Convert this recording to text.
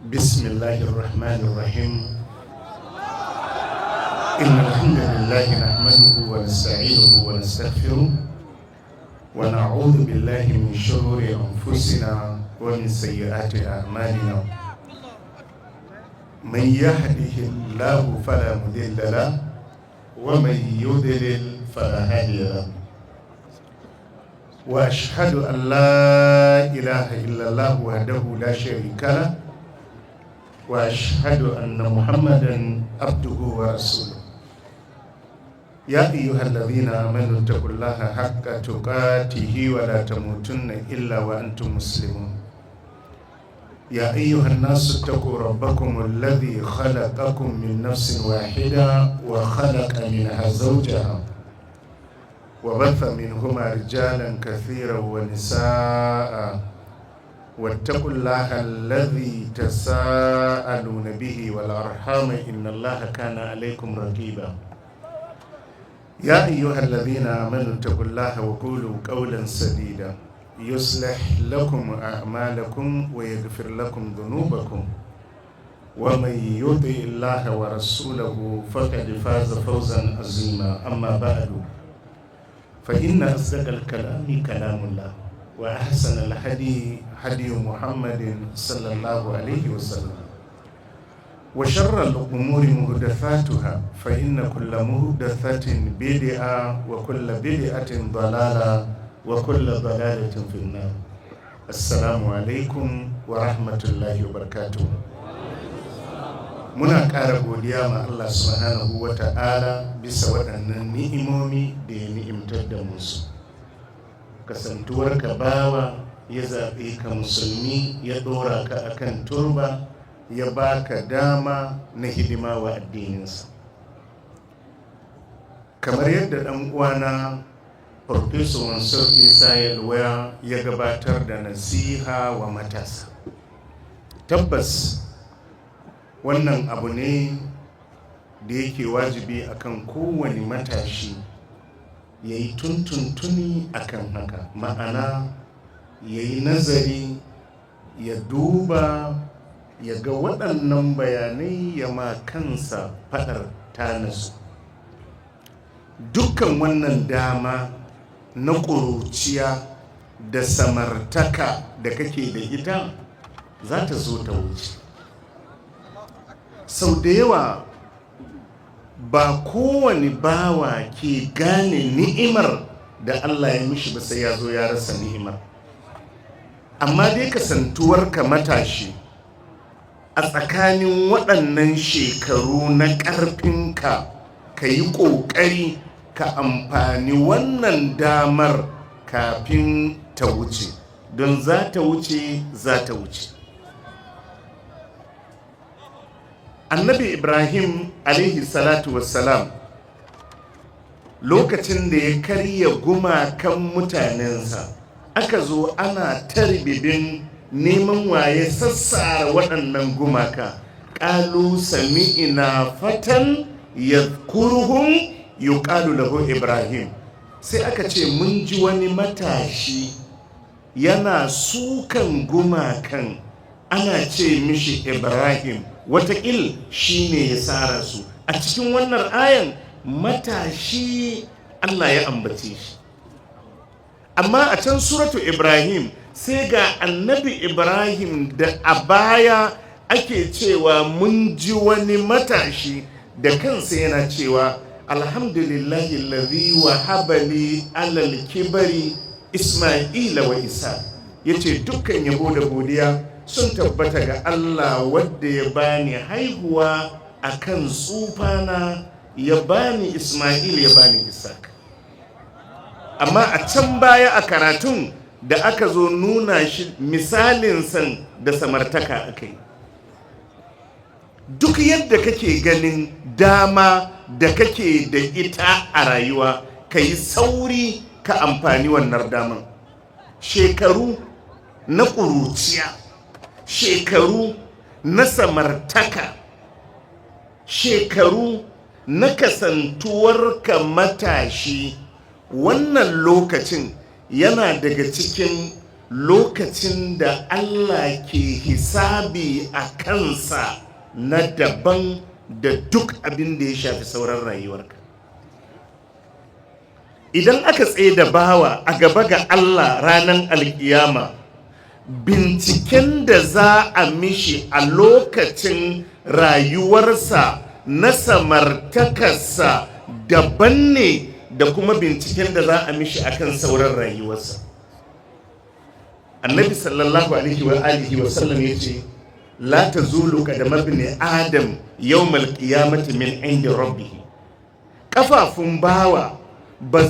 بسم الله الرحمن الرحيم. إن الحمد لله نحمده ونستعينه ونستغفره، ونعوذ بالله من شرور أنفسنا ومن سيئات أعمالنا. من يهده الله فلا مضل له، ومن يضلل فلا هادي له. واشهد ان لا اله الا الله وحده لا شريك له، واشهد ان محمدا عبده ورسوله. يا ايها الذين امنوا اتقوا الله حق تقاته ولا تموتن الا وانتم مسلمون. يا ايها الناس اتقوا ربكم الذي خلقكم من نفس واحده وخلق منها زوجها، وبث منهما رجالا كثيرا ونساء. واتقوا الله الذي تساءلون به والارحام، ان الله كان عليكم رقيبا. يا ايها الذين امنوا اتقوا الله وقولوا قولا سديدا، يصلح لكم اعمالكم ويغفر لكم ذنوبكم، ومن يطع الله ورسوله فقد فاز فوزا عظيما. اما بعد، فإن أصدق الكلام كلام الله، وأحسن الهدي هدي محمد صلى الله عليه وسلم، وشر الأمور محدثاتها، فإن كل محدثة بدعة، وكل بدعة ضلالة، وكل ضلالة في النار. السلام عليكم ورحمة الله وبركاته. Muna ƙara godiya ma Allah subhanahu wa ta'ala bisa waɗannan ni'imomi da ya ni'imtar da musu. Kasantuwar ka bawa, ya zaɓe ka musulmi, ya ɗora ka akan turba, ya baka dama na hidima wa addininsa. Kamar yadda ɗan uwana Farfesa Mansur Isa Yalwa ya gabatar da nasiha wa matasa, tabbas wannan abu ne da yake wajibi akan kowane matashi ya yi tuntuntuni akan haka, ma'ana ya yi nazari, ya duba, ya ga waɗannan bayanai, ya ma kansa faɗar tanasu. Dukkan wannan dama na ƙuruciya da samartaka da kake da ita za ta zo ta wuce. Sau da yawa ba kowane bawa ke gane ni'imar da Allah ya mishi ba sai ya zo ya rasa ni'imar. Amma dai kasantuwarka matashi a tsakanin waɗannan shekaru na ƙarfinka, ka yi ƙoƙari ka amfani wannan damar kafin ta wuce, don za ta wuce, za ta wuce. Annabi Ibrahim alaihi salatu wassalam, lokacin da ya karya gumakan mutanensa, aka zo ana tarbibin neman waye sassara waɗannan gumaka. قالوا سمعنا فتى يذكرهم يقال له إبراهيم. Sai aka ce mun ji wani matashi yana sukan gumakan, ana ce mishi Ibrahim, watakil shi ne ya sara su. A cikin wannan ayan matashi Allah ya ambace shi, amma a can suratu Ibrahim sai ga Annabi Ibrahim da a baya ake cewa mun ji wani matashi, da kansa yana cewa الحمد لله الذي وهب لي على الكبر إسماعيل وإسحاق. Yace dukkan yabo da godiya sun tabbata ga Allah wadda ya bani haihuwa akan tsufana, ya bani Ismail, ya bani Isaac. Amma a can baya a karatun da aka zo nuna shi misalin san da samartaka aka yi. Duk yadda kake ganin dama da kake da ita a rayuwa, ka yi sauri ka amfani wannan daman. Shekaru na ƙuruciya, shekaru na samartaka, shekaru na kasantuwarka matashi, wannan lokacin yana daga cikin Lokacin da Allah ke hisabi a kansa na daban da duk abin da ya shafi sauran rayuwarka. Idan aka tsaye da bawa a gaba ga Allah ranar alkiyama, binciken da za a mishi a lokacin rayuwarsa na samartakarsa daban ne da kuma binciken da za a mishi akan sauran rayuwarsa. Annabi sallallahu alaihi wa alihi wa sallam ya ce, "La tazulu qadama ibn adam yawmal qiyamati min inda rabbih." Kafafun bawa ba